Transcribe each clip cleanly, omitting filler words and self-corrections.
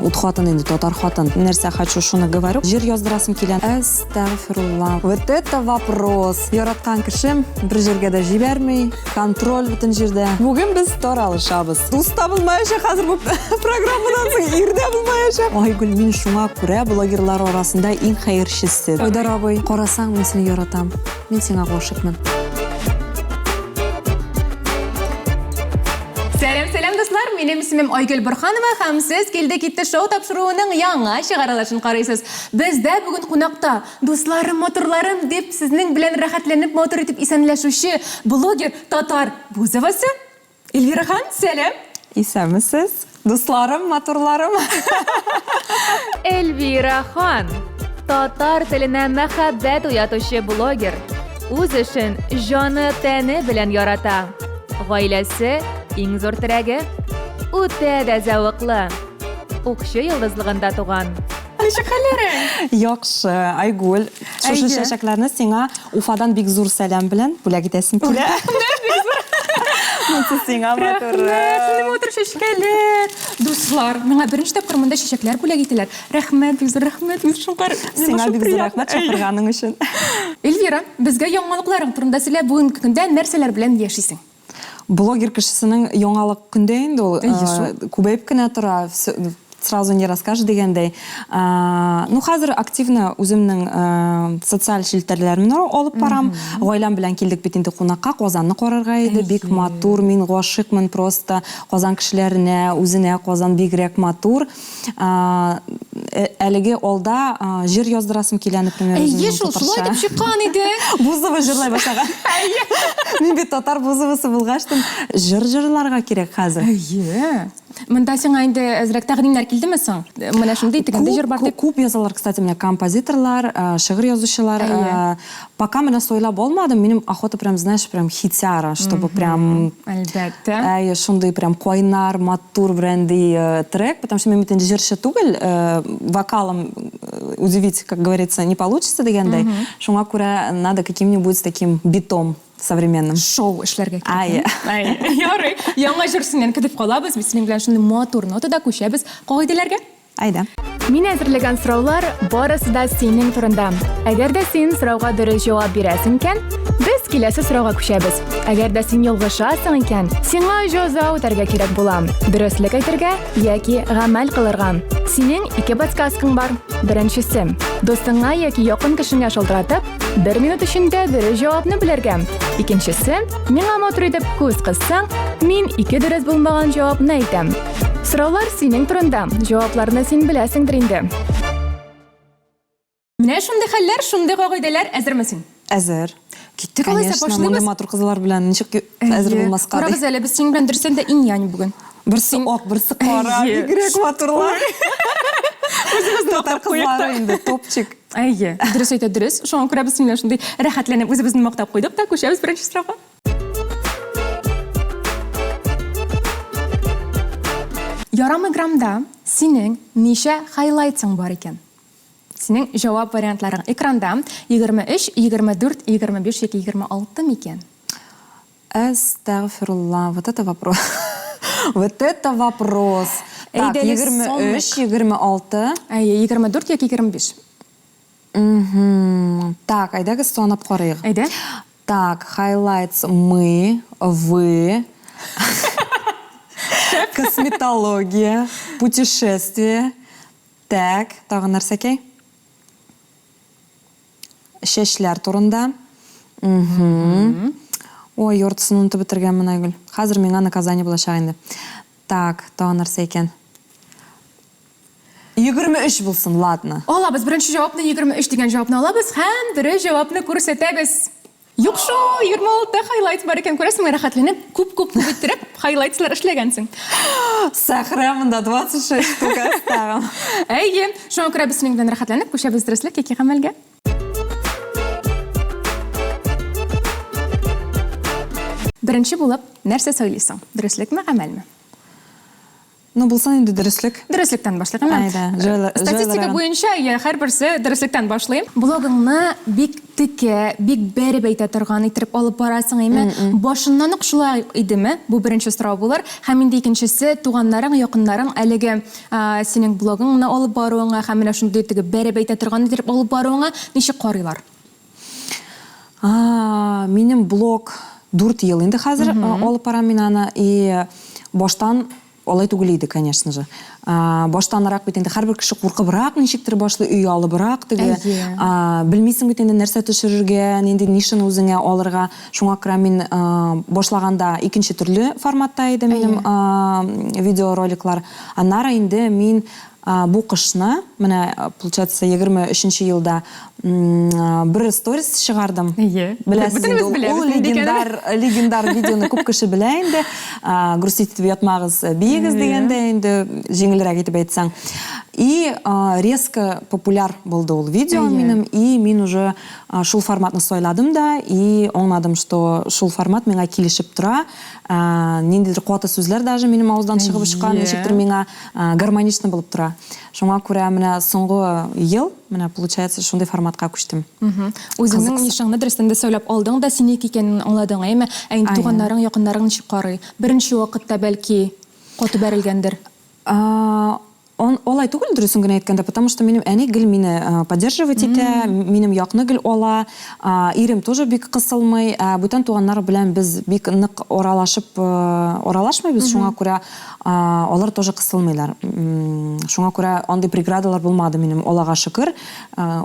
ут хатын инде, татар хатын. Нәрсә хочу, шуны говорю. Җыр яздырасым килә. Әстәгъфирулла. Вот это вопрос. Яраткан кешем бер җиргә дә җибәрми, контроль бөтен җирдә. Бүген без таралышабыз. Дус та булмаячак хәзер бу программадан соң, ир дә булмаячак. Айгөл, мин шуңа күрә блогерлар арасында иң хәерчесе. Айдар абый, карасаң, мин сине яратам. Мин сиңа гашыйкмын. Сәлам, сәлам, дуслар! Минем исемем Айгөл Борханова һәм сез Килде китте шоу тапшыруының яңа чыгарылышын карыйсыз. Бездә бүген кунакта дусларым, матурларым дип сезнең белән рәхәтләнеп матур итеп исәнләшүче блогер Татар Бузовасы Эльвира хан, сәлам! Исәнмесез, дусларым, матурларым! Эльвира хан, татар теленә мәхәббәт уятучы блогер. Үз эшен җаны-тәне белән ярата. Гаиләсе иң зур терәге. Үтә дә зәвыклы. Укчы йолдызлыгында туган. Ничек хәлләрең? Яхшы, Айгөл. Шушы чәчәкләрне сиңа Уфадан бик зур сәлам белән бүләк итәсем килә. Рәхмәт, бик зур. Монсы сиңа, матурым. Рәхмәт, шундый матур чәчкәләр. Дуслар, миңа беренче тапкыр монда чәчәкләр бүләк итәләр. Рәхмәт, бик зур рәхмәт, бик шуңар. Сиңа бик зур рәхмәт чакырганың өчен. Эльвира, безгә яңалыкларың турында сөйлә, бүгенге көндә нәрсәләр белән яшисең? Блогер кешесенең яңалык көндә инде ул. Әйе шул. Күбәеп кенә тора, сразу не расскажешь дигәндәй. Ну, хәзер активно үземнең социаль челтәрләремне алып барам. Гаиләм белән килдек бит инде кунакка, Казанны карарга иде. Бик матур, мин гашыйкмын просто Казан кешеләренә, үзенә Казан бигрәк матур. Әлеге алда җыр яздырасым килә, например, Әйе шул, шулай дип чыккан иде. Бузова җырлай башлаган. Әйе. Мин бит татар Бузовасы булгачтын, җыр җырларга кирәк хәзер. Әйе. Монда сиңа инде әзрәк тәкъдимнәр килдеме соң? Менә шундый, тегендә җыр бар дип. Күп язалар, кстати, менә композиторлар, шигырь язучылар. Пока менә сойлап алмадым, минем охота прям, знаешь, прям хитяра, чтобы прям... Әлбәттә. Әйе, шундый прям кайнар, матур бренди э, трек, потому что мин бит инде җырчы түгел, э, вокалом э, удивить, как говорится, не получится дигәндәй. Шуңа күрә надо каким-нибудь таким битом современным. Шоу эшләргә кирәк. Әйе. Әйе. Ярый. Яңа җыр синнән көтеп калабыз. Без синең белән шундый матур нотада күчәбез кагыйдәләргә. Әйдә. Мин әзерләгән сораулар барысы да синең турында. Әгәр дә син сорауга дөрес җавап бирәсең икән, без киләсе сорауга күчәбез. Әгәр дә син ялгышасың икән, сиңа җәза үтәргә кирәк була. Дөреслек әйтергә яки гамәл кылырга. Синең ике подсказкаң бар. Беренчесе, дустыңа яки якын кешеңә шалтыратып, бер минут эчендә дөрес җавапны белергә. Икенчесе, миңа матур итеп күз кыссаң, мин ике дөрес булмаган җавапны әйтәм. Сораулар синең турында. Җавапларны син беләсеңдер инде. Менә шундый хәлләр, шундый кагыйдәләр. Әзерме син? Әзер. Киттек алайса, Конечно, башлыйбыз. мондый матур кызлар белән ничек әзер булмаска ди. Карагыз әле, без синең белән дөрестән дә инь-янь бүген. Берсе ак, берсе кара, бигрәк матурлар. Үзебезне Татар кызлары инде, топчик. Әйе, дөрес әйтә, дөрес. Шуңа күрә без синең белән шундый рәхәтләнеп үзебезне мактап куйдык та, күчәбез беренче сорауга. Ярамый граммда синең ничә хайлайтсың бар икән? Синең җавап вариантларың экранда 23, 24, 25 яки 26 микән? Әстәгъфирулла, вот это вопрос. Вот это вопрос. Так, 23, 26. Әйе, 24 яки 25. Мгм. Так, әйдәгез санап карыйк. Әйдә. Так, highlights мы, вы, косметология, путешествие. Так, тагын нәрсәкәй? Чәчләр турында. Мгм. Ой, яртысын онытып бетергәнмен, Айгөл. Хәзер миңа наказание булачак инде. Так, тагын нәрсә икән? 23 булсын, ладно. Алабыз, беренче җавапны 23 дигән җавапны алабыз һәм дөрес җавапны күрсәтәбез. Юк шул, 26 хайлайтс бар икән, күрәсеңме, рәхәтләнеп, күп-күп-күп иттереп хайлайтслар эшләгәнсең. Сәхрә монда 26 штук тагын. Әйе, шуңа күрә без синең белән рәхәтләнеп күчәбез дөреслек яки гамәлгә. Беренче булып нәрсә сайлыйсың? Дөреслекме, гамәлме? Ну, булсын инде дөреслек. Дөреслектән башлыйк, әмма. Әйдә, җайлы- Статистика җайлырагын. буенча, я һәрберсе дөреслектән башлый. Блогыңны бик текә, бик бәреп әйтә торган иттереп алып барасың, әйме? Башыннан ук шулай идеме? Бу беренче сорау булыр. Һәм инде икенчесе, туганнарың, якыннарың әлеге синең блогыңны алып баруыңа һәм менә шундый теге бәреп әйтә торган иттереп алып баруыңа ничек карыйлар? Минем блог 4 ел инде хәзер алып барам мин аны. И баштан алай түгел иде, конечно же. Баштанрак бит инде һәрбер кеше куркыбрак ничектер башлый, оялыбрак теге. Белмисең бит инде нәрсә төшерергә, нинди нишаны үзеңә алырга. Шуңа күрә мин башлаганда икенче төрле форматта иде минем видеороликлар. Аннары инде мин Бу кышны, менә, получается, 23 елда бер сторис чыгардым. Әйе. Беләсез инде, Бөтенебез беләбез ул нинди икәнен. легендар, легендар видеоны күп кеше белә инде. Грустить итеп ятмагыз, биегез дигәндә инде, җиңелрәк итеп әйтсәң. И резко популяр булды ул видео минем, и мин уже шул форматны сайладым да, и аңладым, что шул формат миңа килешеп тора. Ниндидер каты сүзләр даже минем авыздан чыгып очкан, ничектер миңа гармонично булып тора. Шуңа күрә менә соңгы ел, менә получается, шундый форматка күчтем. Үзеңнең нишаңны дөрестән дә сайлап алдың да, синеке икәнен аңладың, әйеме? Ә инде туганнарың, якыннарың ничек карый? Беренче вакытта, бәлки, каты бәрелгәндер? Он, алай түгел, дөресен генә әйткәндә, потому что минем әни гел мине поддерживать итә, минем якны гел ала, ирем тоже бик кысылмый, ә бүтән туганнар белән без бик нык аралашып аралашмыйбыз, шуңа күрә алар тоже кысылмыйлар. Шуңа күрә андый преградалар булмады минем, Аллага шөкер,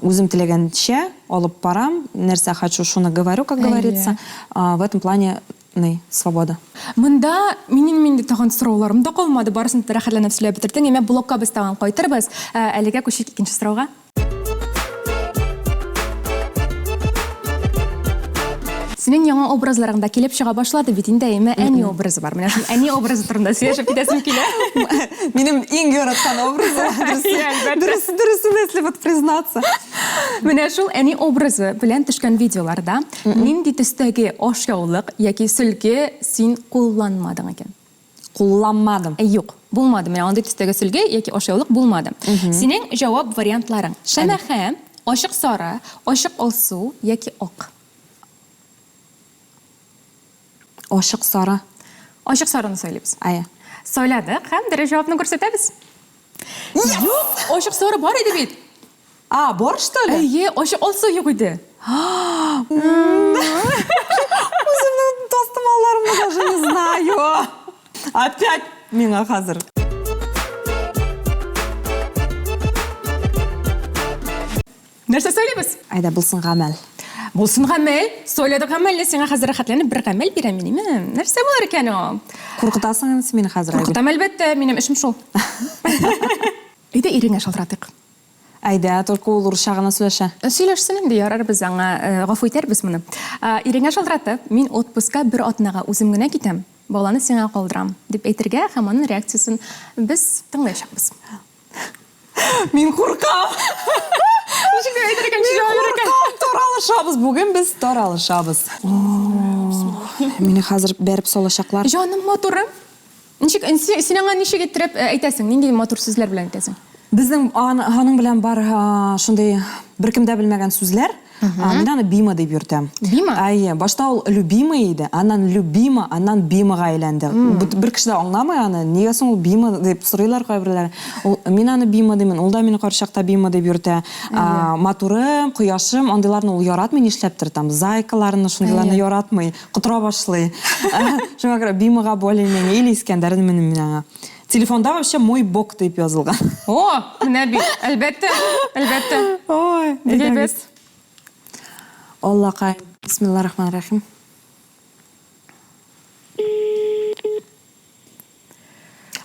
үзем теләгәнчә алып барам, нәрсә хочу, шуны говорю, как говорится, в этом плане Ни, свобода. Монда минем инде тагын сорауларым да калмады, барысын да рәхәтләнеп сөйләп бетердең. Әмма блокка без тагын кайтырбыз. Әлегә күчик икенче сорауга. Синең яңа образларың да килеп чыга башлады бит инде, әйме? Әни образы бар. Менә шул әни образы турында сөйләшеп китәсем килә. Минем иң яраткан образым. Дөрес, дөресен, если вот признаться. Менә шул әни образы белән төшкән видеоларда Нинди төстәге ашъяулык яки сөлге син кулланмадың икән? Кулланмадым. Ә, юк, булмады. Менә андый төстәге сөлге яки ашъяулык булмады. Синең җавап вариантларың: шәмәхә, ачык сары, ачык алсу яки ак. Ачык сары. Ачык сарыны сайлыйбыз. Әйе. Сайладык һәм дөрес җавапны күрсәтәбез. Юк, ачык сары бар иде бит. А, бар что ли? Әйе, ачык алсу юк иде. Үземнең тастымалларымны даже не знаю. Опять миңа хәзер. Нәрсә сөйлибез? Әйдә, булсын гамәл. Булсын гамәл. Сөйләдек гамәлне, сиңа хәзер рәхәтләнеп бер гамәл бирәм мин, име? Нәрсә булыр икән ул? Куркытасың инде син мине хәзер, Айгөл. Куркытам, әлбәттә, минем эшем шул. Әйдә, иреңә шалтыратыйк. Әйдә, только ул урысча гына сөйләшә. Сөйләшсен инде, ярар, без аңа гафу итәрбез моны. Иреңә шалтыратып, мин отпускка бер атнага үзем генә китәм, баланы сиңа калдырам, дип әйтергә һәм аның реакциясен без тыңлаячакбыз. Мин куркам. Ничек дип әйтер икән, Мин куркам, таралышабыз. Бүген без таралышабыз. Мине хәзер бәреп салачаклар. Җаным, матурым. Ничек, син аңа ничек иттереп әйтәсең? Нинди матур сүзләр белән әйтәсең? Безнең аның белән бар шундый беркем дә белмәгән сүзләр. Мин аны Бима дип йөртәм. Бима? Әйе, башта ул любимый иде, аннан любима, аннан Бимага әйләнде. Бер кеше дә аңламый аны, нигә соң ул Бима дип сорыйлар кайберләре. Ул, мин аны Бима димен, ул да мине карчакта Бима дип йөртә. Матурым, кояшым, андыйларны ул яратмый нишләптер, там зайкаларны, шундыйларны яратмый. Котыра башлый. Шуңа күрә Бимага более-менее или Искәндәр димени мин аңа. Телефонда вообще мой бог дип язылган. О, менә бит, әлбәттә, әлбәттә. Ой, Бик әйбәт. Аллакай, бисмилла рахман рахим.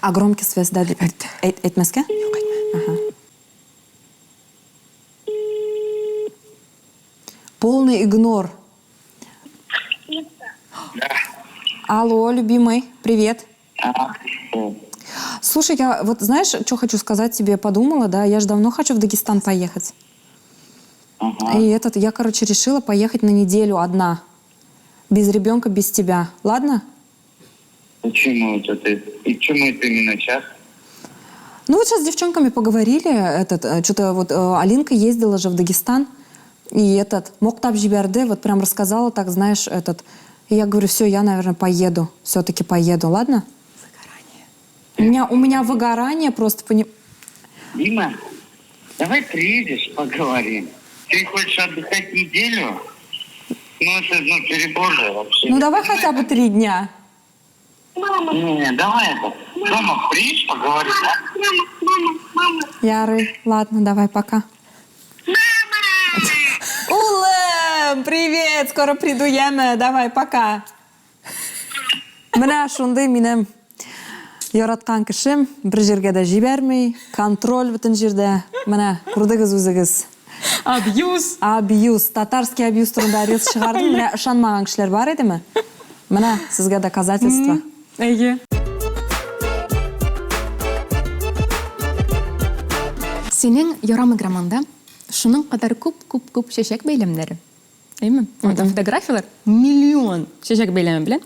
А громкий связь да дип әйтмәскә? Юк, әйтмә. Ага. Полный игнор. Да. Алло, любимый, привет. Слушай, я вот знаешь, что хочу сказать тебе, подумала, да, я же давно хочу в Дагестан поехать. Ага. И этот, я, короче, решила поехать на неделю одна. Без ребенка, без тебя. Ладно? Почему это ты? И почему это именно сейчас? Ну вот сейчас с девчонками поговорили, этот, э, что-то вот э, Алинка ездила же в Дагестан, и этот, мактап җибәрде, вот прям рассказала так, знаешь, этот, и я говорю, все, я, наверное, поеду, все-таки поеду, ладно? Выгорание. У меня, у меня выгорание просто, пони... Дима, давай приедешь, поговорим. Ты хочешь отдыхать неделю? Ну, это, ну, перебор же вообще. Ну давай хотя бы три дня. Не, не, давай это. Дома приедешь, поговорим, а? Ярый, ладно, давай, пока. Улым, привет, скоро приду яме, давай, пока. Менә шундый минем яраткан кешем, бер җиргә дә җибәрми, контроль бөтен җирдә. Менә, күрдегез үзегез. Абьюз. Абьюз, татарский абьюз турында рилс чыгардым, менә ышанмаган кешеләр бар идеме? Менә сезгә доказательство. Әйе. Синең Ярамый граммаңда шуның кадәр күп-күп-күп чәчәк бәйләмнәре. Әйеме? Анда фотографияләр миллион чәчәк бәйләме белән.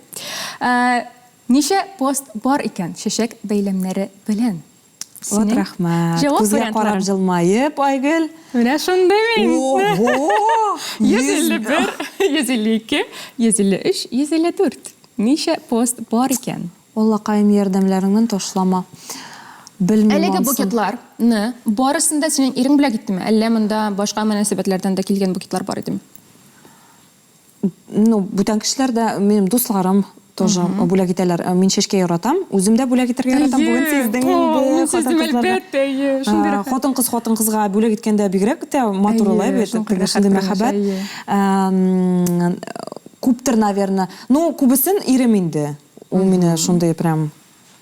Ә, ничә пост бар икән чәчәк бәйләмнәре белән? Вот рәхмәт. Җавап Күзгә карап вариантлары. җылмаеп, Айгөл. Менә шундый мин. Ого! 151, 152, 153, 154. Ничә пост бар икән? Аллакаем, ярдәмләреңнән ташлама. Белмим Әлеге ансын. букетларны барысын да синең ирең бүләк иттеме? Әллә монда башка мөнәсәбәтләрдән дә килгән букетлар бар идеме? Ну, бүтән кешеләр дә, минем дусларым тоже бүләк итәләр. Мин чәчкә яратам, үзем дә бүләк итәргә яратам. Бүген сиздең инде. Мин сиздем, әлбәттә, әйе. Шундый рәхәт. Хатын-кыз хатын-кызга бүләк иткәндә бигрәк тә матур ала бит. Шундый Шундый мәхәббәт. Күптер, наверное. Ну, күбесен ирем инде. Ул мине шундый прям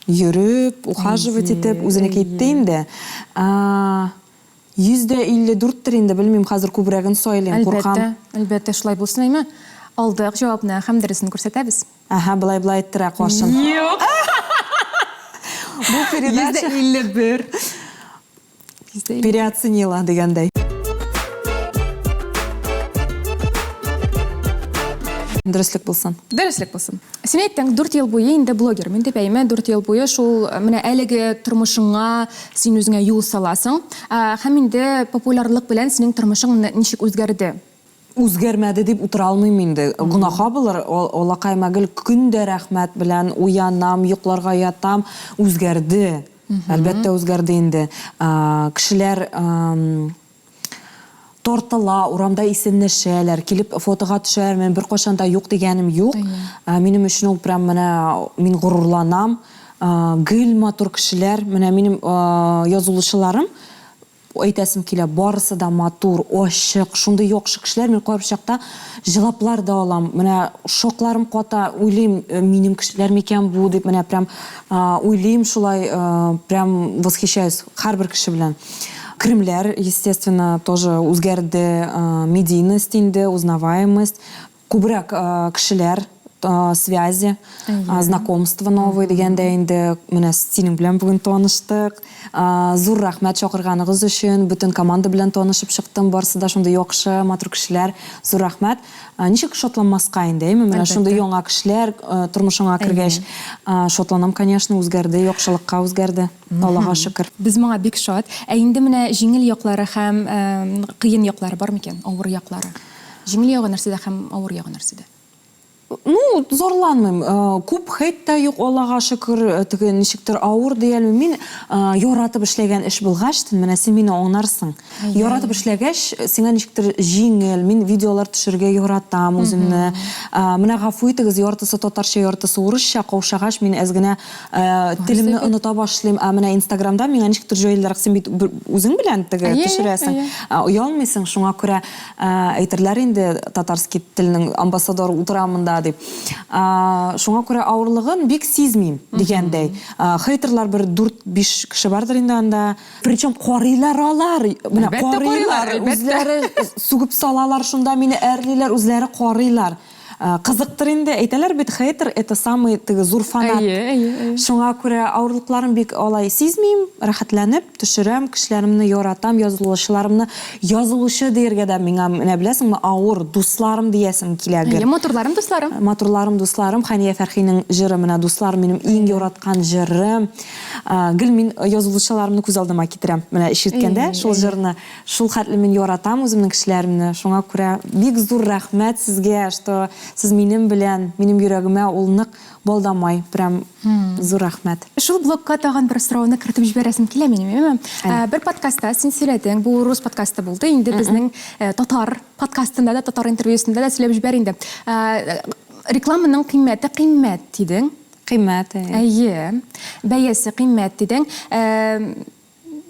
йөреп, ухаживать итеп, үзенеке итте инде. 154 тер инде, белмим, хәзер күбрәген сайлыйм, куркам. Әлбәттә, әлбәттә, шулай булсын, әйме? Алдык җавапны һәм дөресен күрсәтәбез. Әһә, болай-болай иттерә кашын. Юк. Бу передача 151. Переоценила дигәндәй. Дөреслек булсын. Дөреслек булсын. Син әйттең, 4 ел буе инде блогер. Мин дип әйме, 4 ел буе шул э, менә әлеге тормышыңа син үзеңә юл саласың. Һәм инде популярлык белән синең тормышың ничек үзгәрде? Үзгәрмәде дип утыра алмыйм инде. Гөнаһа булыр, Аллакаема гел көн дә рәхмәт белән уянам, йокларга ятам. Үзгәрде. Әлбәттә, үзгәрде инде. Кешеләр тартыла, урамда исәнләшәләр, килеп фотога төшәрмен, беркайчан да юк дигәнем юк. Минем өчен ул прям менә мин горурланам. Гел матур кешеләр, менә минем язылучыларым Әйтәсем килә, барысы да матур, ачык, шундый яхшы кешеләр, мин кайбер чакта җылаплар да алам. Менә шокларым ката, уйлыйм, минем кешеләр микән бу дип, менә прям уйлыйм шулай, прям восхищаюсь һәрбер кеше белән. Керемләр, естественно, тоже үзгәрде, медийность инде, узнаваемость. Күбрәк кешеләр, связи, знакомство новые дигәндә инде менә синең белән бүген таныштык. Зур рәхмәт чакырганыгыз өчен. Бөтен команда белән танышып чыктым. Барысы да шундый яхшы, матур кешеләр. Зур рәхмәт. Ничек шатланмаска инде, әйме? Менә шундый яңа кешеләр тормышыңа кергәч, шатланам, конечно, үзгәрде, яхшылыкка үзгәрде. Аллага шөкер. Без моңа бик шат. Ә инде менә җиңел яклары һәм кыен яклары бар микән? Авыр яклары? Җиңел ягы нәрсәдә һәм авыр ягы нәрсәдә? Ну, зарланмыйм. Күп хейт та юк, Аллага шөкер, теге ничектер авыр диялмим. Мин яратып эшләгән эш булгач, менә син мине аңнарсың. Яратып эшләгәч, сиңа ничектер җиңел. Мин видеолар төшерергә яратам үземне. Менә гафу итегез, яртысы татарча, яртысы урысча, каушагач, мин әз генә телемне оныта башлыйм. Ә менә Инстаграмда миңа ничектер җайлырак, син бит үзең белән теге төшерәсең, оялмыйсың, шуңа күрә Әйтерләр инде, татарский телнең амбассадоры утыра монда дип. Шуңа күрә авырлыгын бик сизмим, дигәндәй. Хейтерлар бер дүрт-биш кеше бардыр инде анда. Причем карыйлар алар. Менә карыйлар, үзләре сүгеп салалар шунда, мине әрлиләр, үзләре карыйлар. Кызыктыр инде, әйтәләр бит, хейтер это самый теге зур фанат. Әйе, әйе, әйе. Шуңа күрә авырлыкларын бик алай сизмим, рәхәтләнеп төшерәм, кешеләремне яратам, язылучыларымны. Язылучы дияргә дә миңа, менә беләсеңме, авыр, дусларым диясем килә гел. Әйе, матурларым, дусларым. Матурларым, дусларым, Хәния Фәрхинең җыры, менә дуслар минем иң яраткан җырым. Гел мин язылучыларымны күз алдыма китерәм. Менә ишеткәндә шул җырны. Шул хәтле мин яратам үземнең кешеләремне, шуңа күрә бик зур рәхмәт сезгә, что сез минем белән, минем йөрәгемә ул нык бал да май, прям зур рәхмәт. Шул блокка тагын бер сорауны кертеп җибәрәсем килә минем, әйеме? Бер подкастта син сөйләдең, бу рус подкасты булды, инде безнең татар подкастында да, татар интервьюсында да сөйләп җибәр инде. Рекламаның кыйммәте кыйммәт дидең. Кыйммәт, әйе. Әйе. Бәясе кыйммәт дидең.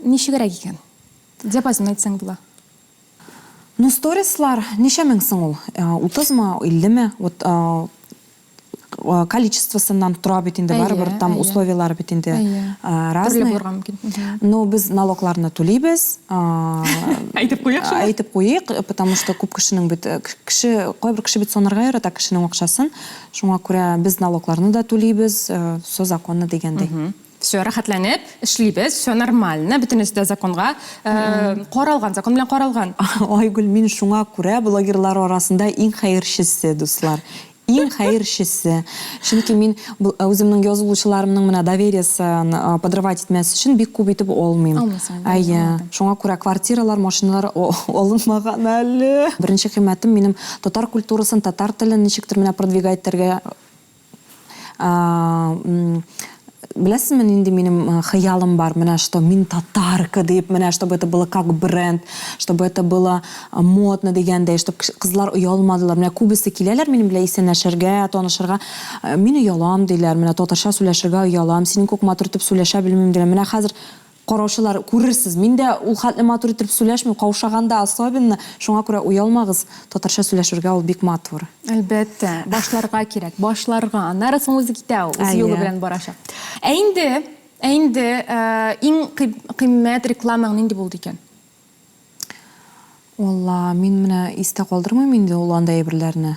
Ничегрәк икән? Диапазон әйтсәң була. Ну, сторислар ничә мең соң ул? Утызмы, иллеме? Вот количествосыннан тора бит инде барыбер, там условияләре бит инде разный. Төрле булырга мөмкин. Но без налогларны түлибез. Әйтеп куйыйк шуны. Әйтеп куйыйк, потому что күп кешенең бит, кеше, кайбер кеше бит санарга ярата кешенең акчасын. Шуңа күрә без налогларны да түлибез, все законно дигәндәй. Все, рәхәтләнеп эшлибез, все нормально, бөтенесе дә законга каралган, закон белән каралган. Айгөл, мин шуңа күрә блогерлар арасында иң хәерчесе, дуслар. Иң хәерчесе. Чөнки мин үземнең язылучыларымның менә довериесен подрывать итмәс өчен бик күп итеп алмыйм. Алмыйсың. Әйе. Шуңа күрә квартиралар, машиналар алынмаган әле. Беренче кыйммәтем минем татар культурасын, татар телен ничектер менә продвигать итәргә. Беләсезме, нинди минем хыялым бар? Менә что мин татарка дип, менә чтобы это было как бренд, чтобы это было модно дигәндәй, чтобы кызлар оялмадылар. Менә күбесе киләләр минем белән исәнләшергә, танышырга. Мин оялам диләр, менә татарча сөйләшергә оялам, синең күк матур итеп сөйләшә белмим диләр. Менә хәзер Караучылар, күрерсез, мин дә ул хәтле матур иттереп сүләшмим, каушаганда особенно, шуңа күрә оялмагыз, татарча сүләшергә ул бик матур. Әлбәттә, башларга кирәк, башларга, аннары соң үзе китә ул, үз юлы белән барачак. Ә инде, ә инде иң кыйммәт рекламаң нинди булды икән? Алла, мин менә истә калдырмыйм инде ул андай әйберләрне.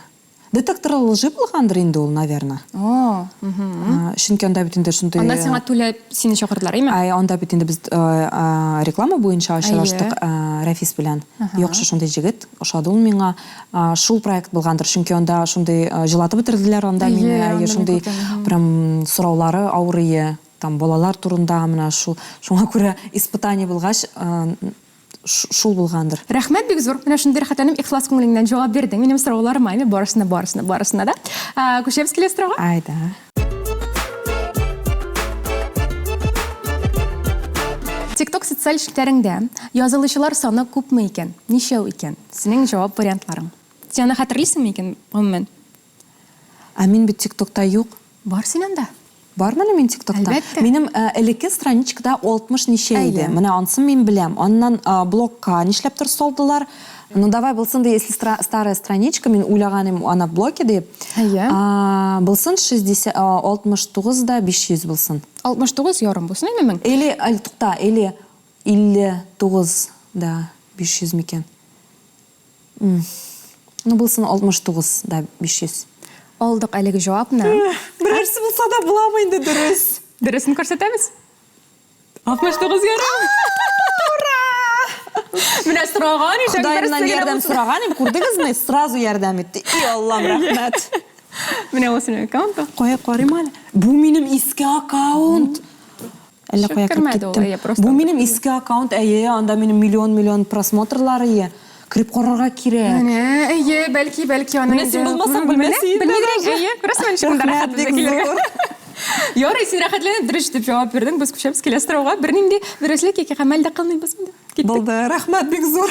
Детектор лжи булгандыр инде ул, наверно. О, угу. Чөнки анда бит инде шундый... Анда сиңа түләп сине чакырдылар, әйме? Әй, анда бит инде без реклама буенча очраштык Рәфис белән. Яхшы шундый җегет, ошады ул миңа. Шул проект булгандыр, чөнки анда шундый җылатып бетерделәр анда мине, әйе, шундый прям сораулары авыр ие, там балалар турында менә шул. Шуңа күрә испытание булгач, шул булгандыр. Рәхмәт бик зур. Менә шундый рәхәтләнеп, ихлас күңелеңнән җавап бирдең минем сорауларыма. Әйме, барысына, барысына, барысына да. Күчәбез киләсе сорауга. Айда. TikTok социаль челтәреңдә язылучылар саны күпме икән? Ничәү икән? Синең җавап вариантларың. Син аны хәтерлисеңме икән, гомумән? Ә мин бит ТикТокта юк. Бар син анда. Бармыни мин ТикТокта? Әлбәттә. Минем элекке страничкада 60 ничә иде. Менә ансын мин беләм. Аннан блокка нишләптер салдылар. Ну давай булсын ди, если старая страничка, мин уйлаган идем, ана в блоке дип. Әйе. Булсын 60, 69 да 500 булсын. 69 ярым булсын, әйме мең? Или, әле тукта, или 59 да 500 микән? Ну, булсын 69 да 500. Алдык әлеге җавапны. Берәрсе булса да буламы инде дөрес? Дөресен күрсәтәбез. 69 ярым. Ура! Менә сораган идем. Ходаемнан ярдәм сораган идем, күрдегезме? Сразу ярдәм итте. И Аллам, рәхмәт. Менә ул синең аккаунтың. Кая карыйм әле? Бу минем иске аккаунт. Әллә кая кереп киттем. Бу минем иске аккаунт, әйе, анда минем миллион-миллион просмотрлар ие. Кереп карарга кирәк. Менә, әйе, бәлки, бәлки аның Менә син булмасаң, белмәс идем. Белмидер, әйе, күрәсеңме, ничек монда рәхәт безгә килергә. Ярый, син рәхәтләнеп дөрес итеп җавап бирдең. Без күчәбез киләсе сорауга. Бернинди дөреслек яки гамәл дә кылмыйбыз инде. Киттек. Булды, рәхмәт бик зур.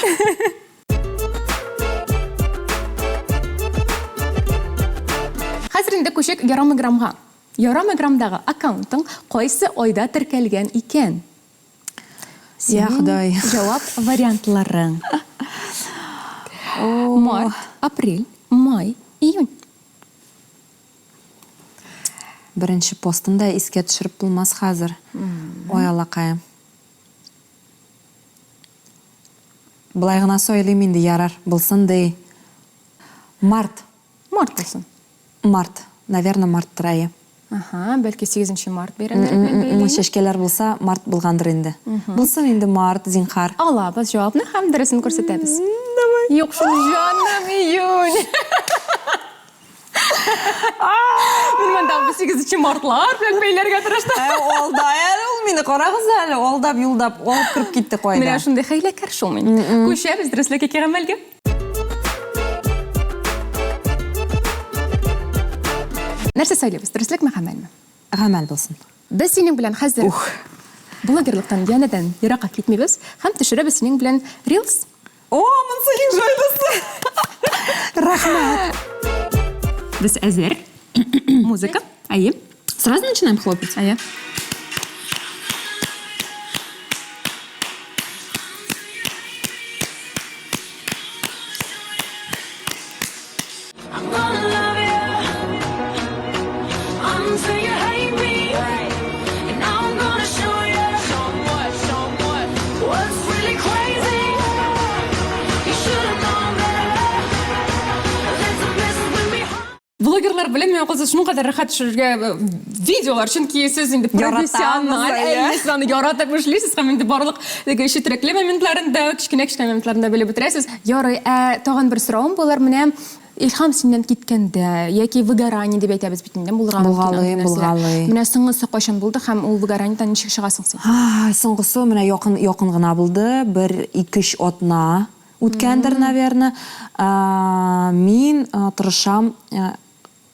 Хәзер инде күчик Ярамый-граммга. Ярамый-граммдагы аккаунтың кайсы айда теркәлгән икән? Я Ходай. Җавап вариантларың. Март, апрель, май, июнь. Беренче постын да искә төшереп булмас хәзер. Ой, Аллакаем. Болай гына сайлыйм инде, ярар, булсын ди. Март. Март булсын. Март, наверно, марттыр, әйе. Аһа, бәлки сигезенче март бәйрәмнәре белән бәйле. Чәчкәләр булса, март булгандыр инде. Булсын инде март, зинхар. Алабыз җавапны һәм дөресен күрсәтәбез. Давай. Юк шул, җаным, июнь. Мин монда бу сигезенче мартлар белән бәйләргә тырыштым. Ә, алда әле ул мине, карагыз әле, алдап, юлдап, алып кереп китте кайда. Менә шундый хәйләкәр шул мин. Күчәбез дөреслек яки гамәлгә. Нәрсә сайлыйбыз, дөреслекме, гамәлме? Гамәл булсын. Без синең белән хәзер Ух. блогерлыктан янәдән еракка китмибез һәм төшерәбез синең белән рилс. О, монысы иң җайлысы. Рәхмәт. Без әзер. Музыка. Әйе. Сразу начинаем хлопать? Әйе. Блогерлар белән миңа калса шуның кадәр рәхәт төшерергә э, видеолар, чөнки сез инде профессиональ, әйе, сез аны яратып эшлисез һәм инде барлык теге четерекле моментларын да, кечкенә-кечкенә моментларын да белеп бетерәсез. Ярый, ә тагын бер соравым булыр, менә Илһам синнән киткәндә яки выгорание дип әйтәбез бит инде, булырга мөмкин андый Булгалый, нәрсәләр. булгалый. Менә соңгысы кайчан булды һәм ул выгораниедән ничек чыгасың син? Соңгысы менә якын якын гына булды, бер ике-өч атна үткәндер, наверно. Мин тырышам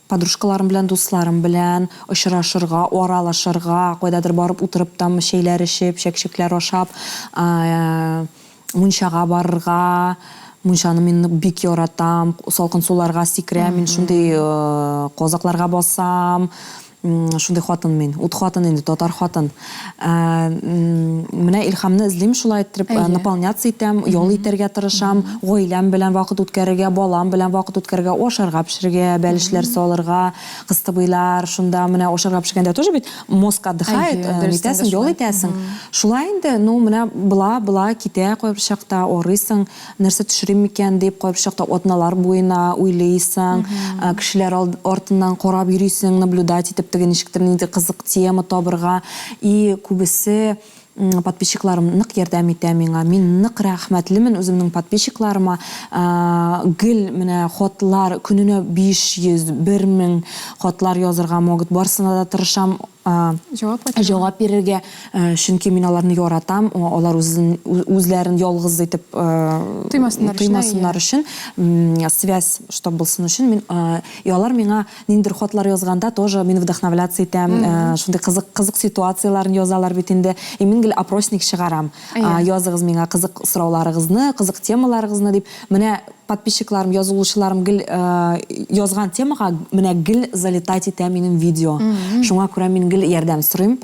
подружкаларым белән, дусларым белән очрашырга, аралашырга, кайдадыр барып утырып там чәйләр эчеп, чәкчәкләр ашап, мунчага барырга. Мунчаны мин бик яратам, салкын суларга сикерәм, мин шундый казакларга басам. Шундый хатын мин. Ут хатын инде, татар хатын. Менә илһамны эзлим шулай иттереп, наполняться итәм, ял итәргә тырышам, гаиләм белән вакыт үткәрергә, балам белән вакыт үткәрергә, ашарга пешерергә, бәлешләр салырга, кыстыбыйлар шунда менә ашарга пешергәндә тоже бит мозг отдыхает, нитәсең, ял итәсең. Шулай инде, ну менә була, була, китә кайбер чакта, арыйсың. Нәрсә төшерим микән дип, кайбер чакта атналар буена уйлыйсың, кешеләр артыннан карап йөрисең, наблюдать итеп, теге ничектер нинди кызык тема табырга. И күбесе подписчикларым нык ярдәм итә миңа. Мин нык рәхмәтлемен үземнең подписчикларыма. Гел менә хатлар, көненә 500, 1000 хатлар язырга могут. Барысына да тырышам. Җавап кайтарырга. Җавап бирергә, чөнки мин аларны яратам, алар үзен үзләрен ялгыз итеп Тоймасыннар өчен, тоймасыннар өчен, связь чтоб булсын өчен мин и алар миңа ниндидер хатлар язганда тоже мин вдохновляться итәм, шундый кызык кызык ситуацияләрен язалар бит инде. И мин гел опросник чыгарам. Языгыз миңа кызык сорауларыгызны, кызык темаларыгызны дип. Менә Подписчикларым, язылучыларым гел язган темага менә гел залетать итә минем видео. Шуңа күрә мин гел ярдәм сорыйм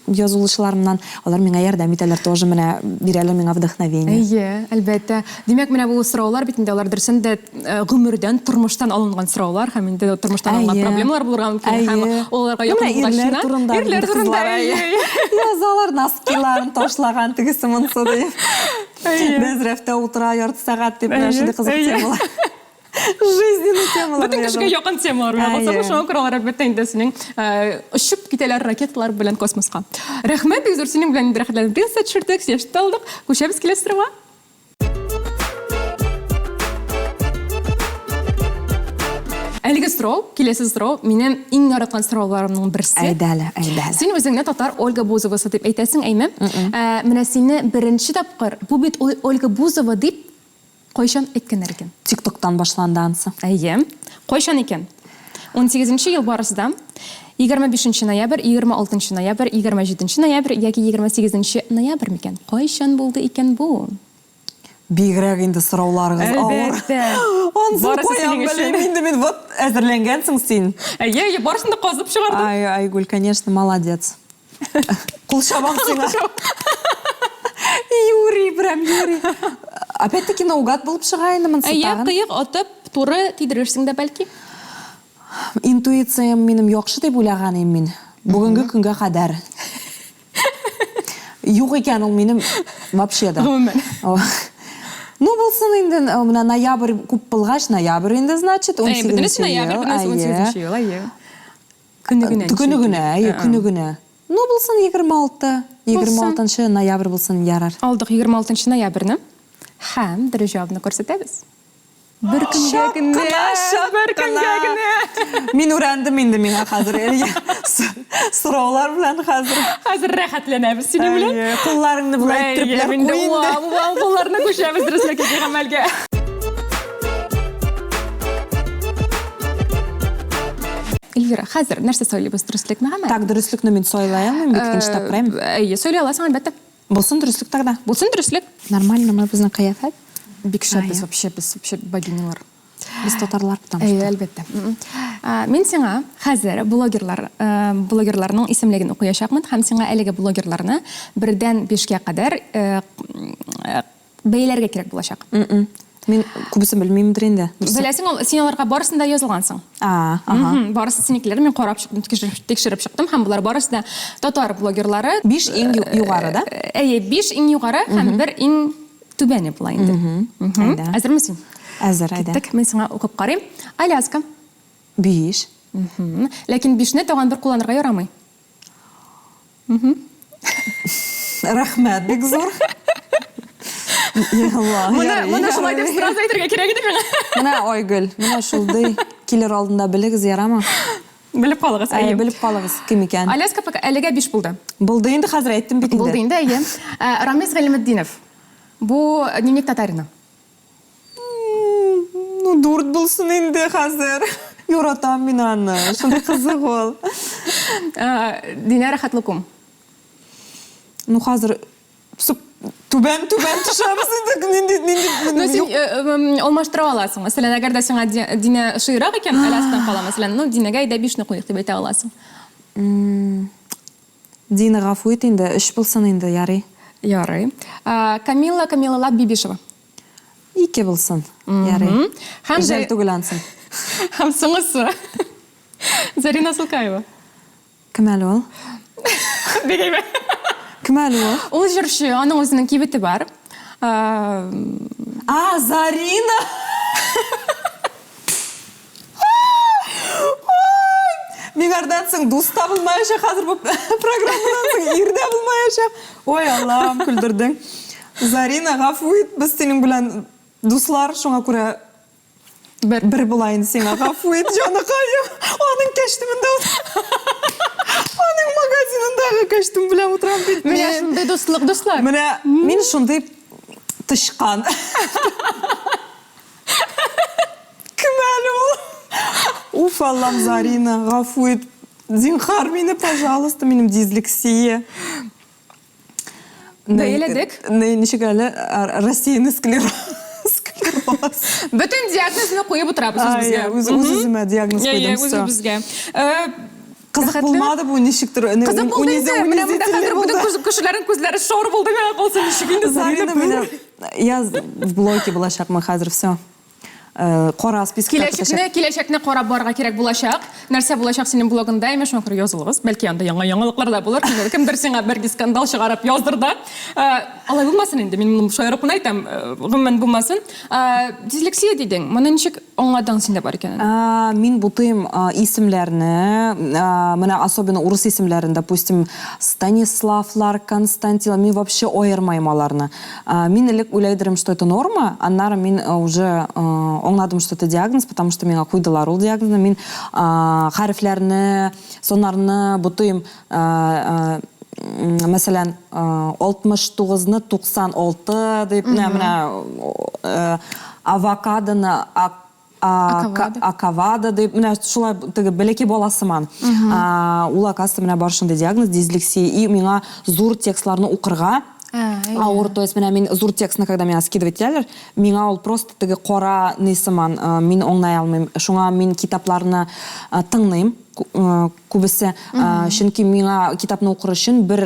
язылучыларымнан. Алар миңа ярдәм итәләр тоже, менә бирәләр миңа вдохновение. Әйе, әлбәттә. Димәк, менә бу сораулар бит инде алар дөресен дә гомердән, тормыштан алынган сораулар һәм инде тормыштан алынган проблемалар булырга мөмкин һәм аларга якын булгач. Ирләр турында. Ирләр турында, әйе. Язалар, носкиларын ташлаган тегесе монысы дип. Бәзрәфтә утыра ярты сәгать дип, менә шундый кызык темалар. Жизненный темалар. Бөтен кешегә якын темалар. Менә булса, шуңа күрә алар әлбәттә инде синең очып китәләр ракеталар белән космоска. Рәхмәт бик зур синең белән инде рәхәтләнеп рилс төшердек, сөйләшеп тә алдык. Күчәбез киләсе сорауга. Әлеге сорау, киләсе сорау, минем иң яраткан сорауларымның берсе. Әйдә әле, әйдә әле. Син үзеңне татар Ольга Бузовасы дип әйтәсең, әйме? Ә, менә сине беренче тапкыр бу бит Ольга Бузова дип кайчан әйткәннәр икән? ТикТоктан башланды ансы. Әйе. Кайчан икән? 18 ел барысы да. 25 ноябрь, 26 ноябрь, 27 ноябрь яки 28 ноябрь микән? Кайчан булды икән бу? Бигрәк инде сорауларыгыз авыр. Әлбәттә. Ансын Барысы каян синең белим өчен. инде мин, вот әзерләнгәнсең син. Әйе, әйе, барысын да казып чыгардым. Ай, Айгүл, конечно, молодец. Кул чабам сиңа. Юрий, прям Юрий. Опять-таки наугад булып чыга инде монысы Әйе, тагын. кыек атып, туры тидерерсең дә бәлки. Интуициям минем яхшы дип уйлаган идем мин. Бүгенге көнгә кадәр. Юк икән ул минем вообще да. Гомумән. Ну, булсын инде, менә ноябрь күп булгач, ноябрь инде, значит, 18 Бөтенесе ноябрь, бөтенесе 18 ел, әйе. Көне генә. Көне генә, әйе, көне генә. Ну, булсын 26, 26 ноябрь булсын, ярар. Алдык 26 ноябрьне. Һәм дөрес җавапны күрсәтәбез. Бер көнгә генә. Бер көнгә генә. Мин үрәндем инде миңа хәзер. Сораулар белән хәзер. Хәзер рәхәтләнәбез синең белән. Кулларыңны болай иттереп куй инде. Вау, вау, кулларны күчәбез дөреслеккә гамәлгә. Эльвира, хәзер нәрсә сайлыйбыз, дөреслекме гамәл? Так, дөреслекне мин сайлай алмыйм бит, икенче тапкыр, әйме? Әйе, сайлый аласың, әлбәттә. Булсын дөреслек тогда. Булсын дөреслек. Нормально мы безнең кыяфәт. Бик шәп без вообще, без вообще богинялар. Без татарлар, потому что. Әйе, әлбәттә. Мин сиңа хәзер блогерлар, блогерларның исемлеген укыячакмын һәм сиңа әлеге блогерларны бердән бишкә кадәр бәяләргә кирәк булачак. Мин күбесен белмимдер инде. Беләсең, ул, син аларга барысын да язылгансың. А, ага. Барысы синекеләр, мин карап чыктым, тикшереп чыктым һәм болар барысы да татар блогерлары. Биш иң югары, да? Әйе, биш иң югары һәм бер иң түбәне була инде. Әйдә. Әзерме син? Әзер, әйдә. Киттек, мин сиңа укып карыйм. Аляска. Биш. Ләкин бишне тагын бер кулланырга ярамый. Рәхмәт, бик зур. Моны, моны шулай дип сразу әйтергә кирәк иде миңа. Менә Айгөл, менә шундый килер алдында белегез, ярамы? Белеп калыгыз, әйе. Белеп калыгыз, кем икән. Аляска пока әлегә 5 булды. Булды инде, хәзер әйттем бит инде. Булды инде, әйе. Рамис Гыйльметдинов. Бу Дневник татарина. Ну, дүрт булсын инде хәзер. Яратам мин аны. Шундый кызык ул. Динә Рәхәтлыкум. Ну, хәзер түбән түбән төшәбез инде. Нинди нинди Ну, син алмаштыра аласың. Мәсәлән, әгәр дә сиңа Динә ошыйрак икән, Алястан кала, мәсәлән, ну, Динәгә әйдә бишне куйыйк дип әйтә аласың. Дина, гафу ит инде, өч булсын инде, ярый. Ярый. Камилла Камилла Бибишева. Ике булсын, ярый. Һәм Жәл түгел ансын. Һәм соңгысы. Зарина Сулкаева. Кем әле ул? Бик әйбәт. Кем әле ул? Ул җырчы, аның үзенең кибете бар. А, Зарина! Миңардан соң дус та булмаячак хәзер бу программадан соң ир дә булмаячак. Ой, Аллам, көлдердең. Зарина, гафу ит, без синең белән дуслар, шуңа күрә бер, бер була инде сиңа. Гафу ит, җаныкаем. Аның кәчтүмендә Аның магазинындагы костюм белән утырам бит. Менә шундый дуслык, дуслар. Менә мин шундый тычкан. Кем әле ул? Уф, Аллам, Зарина, гафу ит. Зинхар мине, пожалуйста, минем дислексия. Бәяләдек. Ничек әле? Рассеянный склероз. Склероз. Бөтен диагнозны куеп утырабыз үзебезгә. Үз үземә диагноз куйдым. Үзебезгә. Кызык булмады бу ничектер. Кызык булды инде. Менә монда хәзер бөтен кешеләрнең күзләре шор булды миңа калса ничек инде Зарина менә я в блоке булачакмын хәзер все. Кара спискка Киләчәкне, киләчәкне карап барырга кирәк булачак. Нәрсә булачак синең блогында, әмма шуңа күрә язылыгыз. Бәлки анда яңа яңалыклар да булыр. Кемдер сиңа бер скандал чыгарып яздырды. Алай булмасын инде, мин моны шаярып кына әйтәм. Гомумән булмасын. Дислексия дидең. Моны ничек аңладың синдә бар икәнен? Мин бутыйм исемләрне, менә особенно урыс исемләрен, допустим, Станиславлар, Константинлар, мин вообще аермыйм аларны. Мин элек уйлай идем, что это норма, аннары мин уже аңладым, что это диагноз, потому что миңа куйдылар ул диагнозны. Мин хәрефләрне, саннарны бутыйм, мәсәлән, 69-ны 96 дип, менә менә авокадоны акавада дип, менә шулай теге бәләкәй бала сыман. Ул, оказывается, менә бар шундый диагноз, дислексия, и миңа зур текстларны укырга авыр, то есть менә мин зур текстны, когда миңа скидывать итәләр, миңа ул просто теге кара ни сыман, мин аңлай алмыйм. Шуңа мин китапларны тыңлыйм. Күбесе, чөнки миңа китапны укыр өчен бер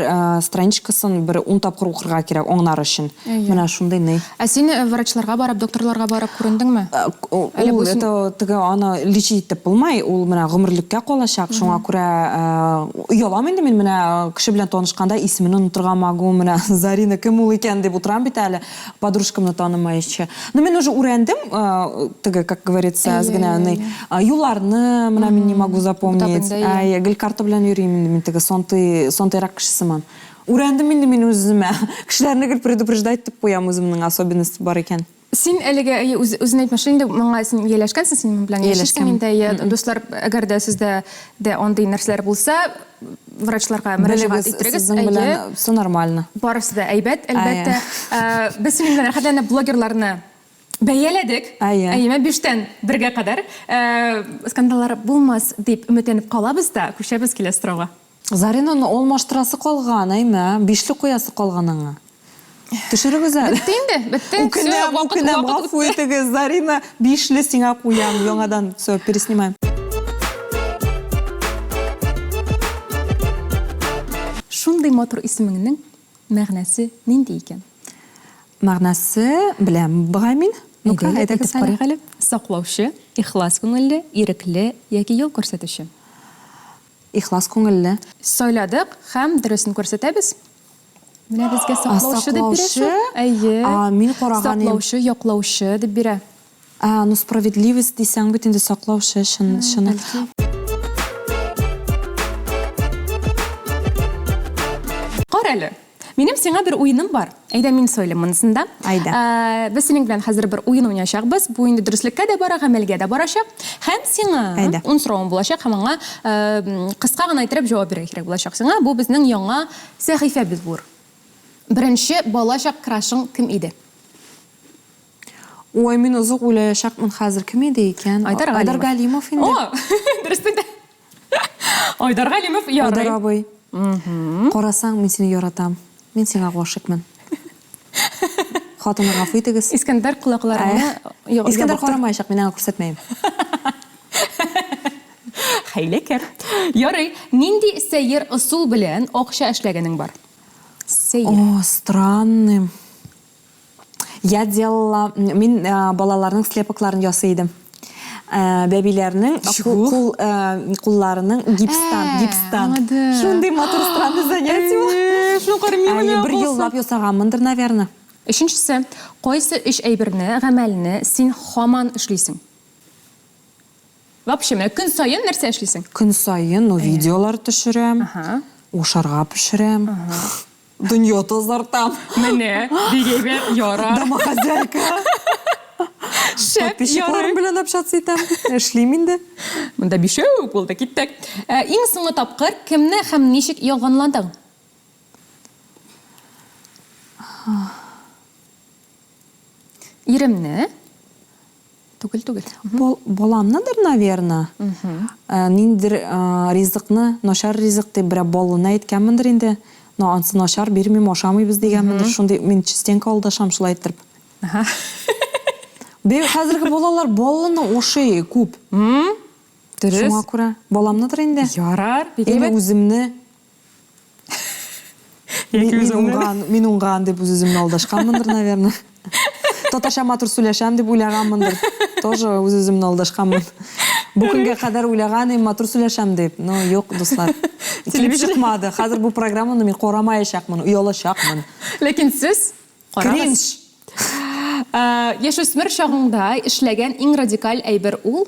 страничкасын бер ун тапкыр укырга кирәк, аңнар өчен. Менә шундый ни. Ә син врачларга барып, докторларга барып күрендеңме? Ул это теге аны лечить итеп булмый, ул менә гомерлеккә калачак. Шуңа күрә оялам инде мин менә кеше белән танышканда исемен онытырга могу, менә Зарина кем ул икән дип утырам бит әле. Подружкамны танымаенча. Ну, мин уже үрәндем, теге, как говорится, әз генә ни, юлларны менә мин не могу запомнить. Әйе, гел карта белән йөрим инде мин теге сонтый, сонтыйрак кеше сыман. Үрәндем инде мин үземә. Кешеләрне гел предупреждать итеп куям үземнең особенность бар икән. Син әлегә, әйе, үз, үзен әйтмешли инде, моңа син ияләшкәнсең, син моның белән яшисең инде, әйе, дуслар, әгәр дә сездә дә андый нәрсәләр булса, врачларга мөрәҗәгать иттерегез. Сезнең белән все нормально. Барысы да әйбәт, әлбәттә. Без синең белән рәхәтләнеп блогерларны бәяләдек. Әйе. Әйеме, биштән бергә кадәр. Скандаллар булмас дип өметләнеп калабыз да, күчәбез киләсе сорауга. Заринаны алмаштырасы калган, әйме? Бишле куясы калган аңа. Төшерегез әле. Бетте инде, бетте. Үкенәм, үкенәм, гафу итегез, Зарина, бишле сиңа куям, яңадан, все, переснимаем. Шундый матур исемеңнең мәгънәсе нинди икән? Мәгънәсе, беләм, бугай мин. Ну-ка, әйдәгез әле. Карыйк әле. Саклаучы, ихлас күңелле, ирекле яки юл күрсәтүче. Ихлас күңелле. Сайладык һәм дөресен күрсәтәбез. Менә безгә саклаучы дип бирә шул. Әйе. А, мин караган идем. Саклаучы, яклаучы дип бирә. А, ну справедливость дисәң бит инде саклаучы, чын, чыны. Кара әле. Минем сиңа бер уеным бар. Әйдә, мин сайлыйм монысын да. Әйдә. Без синең белән хәзер бер уен уйнаячакбыз. Бу инде дөреслеккә дә бара, гамәлгә дә барачак. Һәм сиңа Әйдә. ун соравым булачак һәм аңа кыска гына иттереп җавап бирергә кирәк булачак сиңа. Бу безнең яңа сәхифәбез булыр. Беренче балачак крашың кем иде? Ой, мин озак уйлаячакмын хәзер. Кем иде икән? Айдар Галимов. Айдар Галимов инде. О, дөрес әйтә. Айдар Галимов, ярый. Айдар абый. Карасаң, мин сине яратам. Мин сиңа гашыйкмын. Хатыны гафу итегез. Искәндәр колакларыңны Искәндәр карамаячак, мин аңа күрсәтмәем. Хәйләкәр. Ярый, нинди сәер ысул белән акча эшләгәнең бар? Сәер. О, странный. Я делала, мин балаларның слепокларын ясый идем. Бәбиләрнең кул кулларының гипстан, гипстан. Шундый матур странный занятие ул. Шуны Бер еллап ясаганмындыр, наверное. Өченчесе, кайсы өч әйберне, гамәлне син һаман эшлисең? Вообще, менә көн саен нәрсә эшлисең? Көн саен, ну, видеолар төшерәм, ашарга пешерәм. Дөнья тазартам. Менә, бик әйбәт, ярар. Домохозяйка. Шәп, Подписчикларым белән общаться итәм. Эшлим инде. Монда бишәү үк булды, киттек. Ә, иң соңгы тапкыр кемне һәм ничек ялганладың? Иремне. Түгел, түгел. Баламныдыр, наверно. Ниндидер ризыкны, начар ризык дип, берәр баллыны әйткәнмендер инде. Но ансы начар, бирмим, ашамыйбыз дигәнмендер. Шундый мин частенько алдашам шулай иттереп. Бе, хәзерге балалар баллыны ашый күп. Дөрес. Шуңа күрә баламныдыр инде. Ярар, бик Или әйбәт. үземне. Мин уңган, мин уңган дип үз-үземне алдашканмындыр, наверное. Татарча матур сөйләшәм дип уйлаганмындыр. Тоже үз-үземне алдашканмын. Бу көнгә кадәр уйлаган идем, матур сөйләшәм дип. Но юк, дуслар. Килеп чыкмады. Хәзер бу программаны мин карамаячакмын, оялачакмын. Ләкин сез карагыз. Кринж. Яшүсмер чагыңда эшләгән иң радикаль әйбер ул?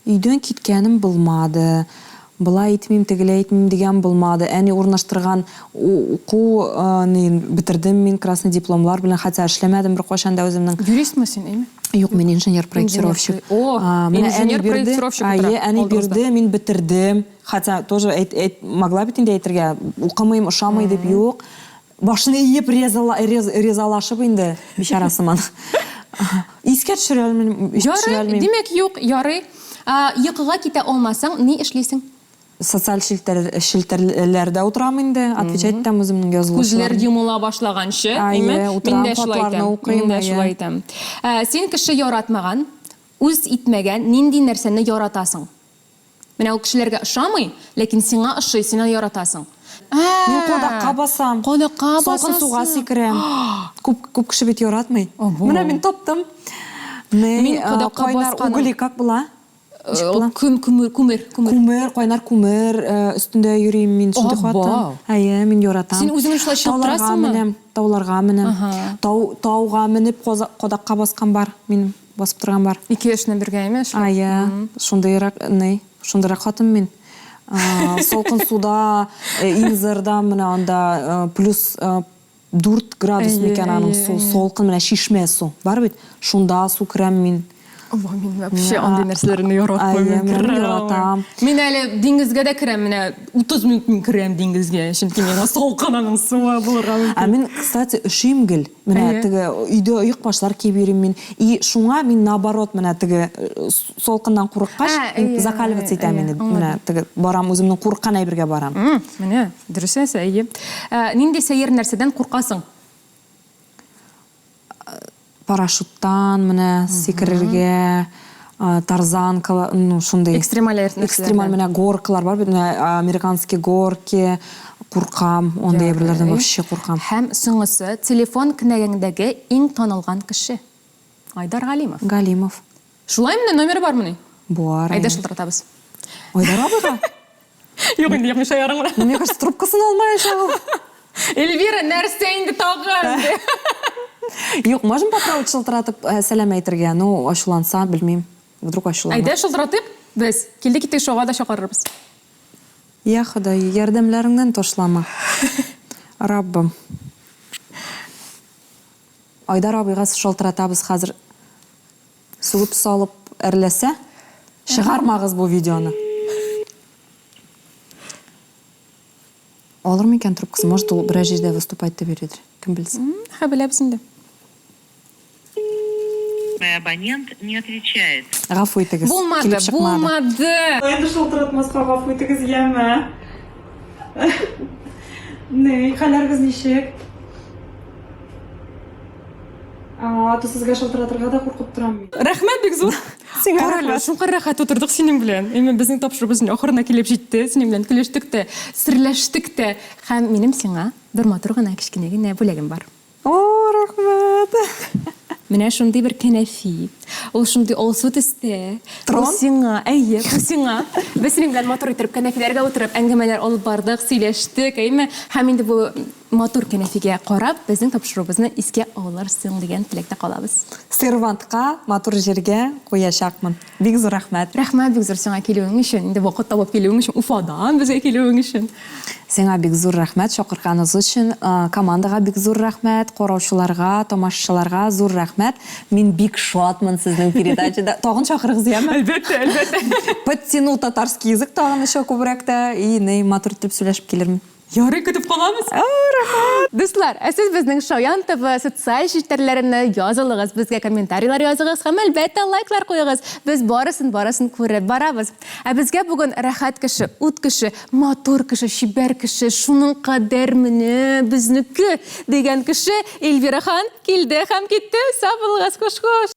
Өйдән киткәнем булмады. Болай итмим, тегеләй итмим дигән булмады. Әни урнаштырган уку ни бетердем мин красный дипломлар белән, хотя эшләмәдем беркайчан да үземнең. Юристмы син, әйме? Юк, мин инженер-проектировщик. О, инженер-проектировщик утыра Әйе, әни бирде, мин бетердем. Хотя тоже әйт, әйт, могла бит инде әйтергә, укымыйм, ошамый дип, юк. Башын иеп ризалашып инде, бичара сыман. Искә төшерә алмыйм. Ярый, димәк, юк, ярый. Йокыга китә алмасаң, ни эшлисең? Социаль челтәрләрдә утырам инде, отвечать итәм үземнең язылучыларыма. Күзләр йомыла башлаганчы, әйме? Әйе, утырам, хатларны укыйм. Мин дә шулай итәм. Син кеше яратмаган, Үз итмәгән нинди нәрсәне яратасың? Менә ул кешеләргә ошамый, ләкин сиңа ошый, син аны яратасың. Мин кадакка басам. Кадакка Салкын басасың. суга сикерәм. Күп, күп кеше бит яратмый. Ого. Менә мин таптым. Ни, Мин кадакка кайнар басканым. угли как була? Ничек була? Күм, күмер, күмер, күмер. Күмер, кайнар күмер өстендә йөрим мин, шундый Абау. хатын. Әйе, мин яратам. Син үзең шулай чыгып Тауларга торасыңмы? менәм, тауларга менәм. Тау, тауга менеп кадакка баскан бар минем. Басып торган бар. Ике эшне бергә әйме эшләп? Ая, шундыйрак, ни, шундыйрак хатын мин. Салкын суда, Инзерда менә анда плюс 4 градус микән аның су, салкын менә чишмә су. Бар бит, шунда су керәм мин. Ова, мин вообще андый нәрсәләрне яратмыйм. Әйе, мин яратам. Мин әле диңгезгә дә керәм, менә 30 минут мин керәм диңгезгә, чөнки миңа салкын аның суы булырга мөмкин. Ә мин, кстати, өшим гел. Менә теге өйдә оекбашлар киеп йөрим мин. И шуңа мин наоборот менә теге салкыннан курыккач, мин закаливаться итәм инде. Менә теге барам үземнең курыккан әйбергә барам. Менә, дөрес нәрсә, әйе. Нинди сәер нәрсәдән куркасың? Парашюттан менә сикерергә, тарзанка, ну шундый. Экстремаль нәрсәләрдән. Экстремаль менә горкалар бар бит, менә американский горки, куркам, андый әйберләрдән вообще куркам. Һәм соңгысы, телефон кенәгәңдәге иң танылган кеше. Айдар Галимов. Галимов. Шулай менә номеры бармыни? Бар. Әйдә шылтыратабыз. Айдар абыйга? Юк инде, юк, мин шаярам гына. Мне кажется, трубкасын алмаячак ул. Эльвира, нәрсә инде тагын? Юк, можем попробовать шылтыратып сәлам әйтергә? Ну, ачуланса, белмим. Вдруг ачуланыр. Әйдә шылтыратыйк без. Килде киттек шоуга да чакырырбыз. Я Ходай, ярдәмләреңнән ташлама. Раббым. Айдар абыйга шалтыратабыз хәзер. Сүгеп салып әрләсә, чыгармагыз бу видеоны. Алыр микән трубкасын? Может, ул берәр җирдә выступать итеп йөридер. Кем белсен. Хә, беләбез инде. Абонент не отвечает. Гафу итегез. Булмады, килеп чыкмады. булмады. Инде шылтыратмаска гафу итегез, яме. Ни, хәлләрегез ничек? А то сезгә шылтыратырга да куркып торам мин. Рәхмәт бик зур. Сиңа Карале, шуңа рәхәт утырдык синең белән. Әмма безнең тапшыруыбыз ахырына килеп җитте. Синең белән көлештек тә, серләштек тә. Һәм минем сиңа бер матур гына кечкенә генә бүләгем бар. О, рәхмәт. Менә шундый бер кәнәфи. Ул шундый алсу төстә. Трон? Бу сиңа, әйе, бу сиңа. Без синең белән матур итеп кәнәфиләргә утырып, әңгәмәләр алып бардык, сөйләштек, әйеме? Һәм инде бу матур кәнәфигә карап, безнең тапшыруыбызны искә алырсың дигән теләктә калабыз. Сервантка, матур җиргә куячакмын. Бик зур рәхмәт. Рәхмәт бик зур сиңа килүең өчен, инде вакыт табып килүең өчен, Уфадан безгә килүең өчен. Сиңа бик зур рәхмәт чакырганыгыз өчен, командага бик зур рәхмәт, караучыларга, тамашачыларга зур рәхмәт. Мин бик шатмын сезнең передачада. Тагын чакырыгыз, яме? Әлбәттә, әлбәттә. Подтяну татарский язык тагын еще күбрәк тә, и ни матур итеп сөйләшеп килермен. Ярый, көтеп калабыз. Рәхмәт. Дуслар, ә сез безнең Шаян ТВ социаль челтәрләренә язылыгыз, безгә комментарийлар языгыз һәм әлбәттә лайклар куегыз. Без барысын-барысын күреп барабыз. Ә безгә бүген рәхәт кеше, ут кеше, матур кеше, чибәр кеше, шуның кадәр менә безнеке дигән кеше Эльвира Хан килде һәм китте. Сау булыгыз, хуш-хуш.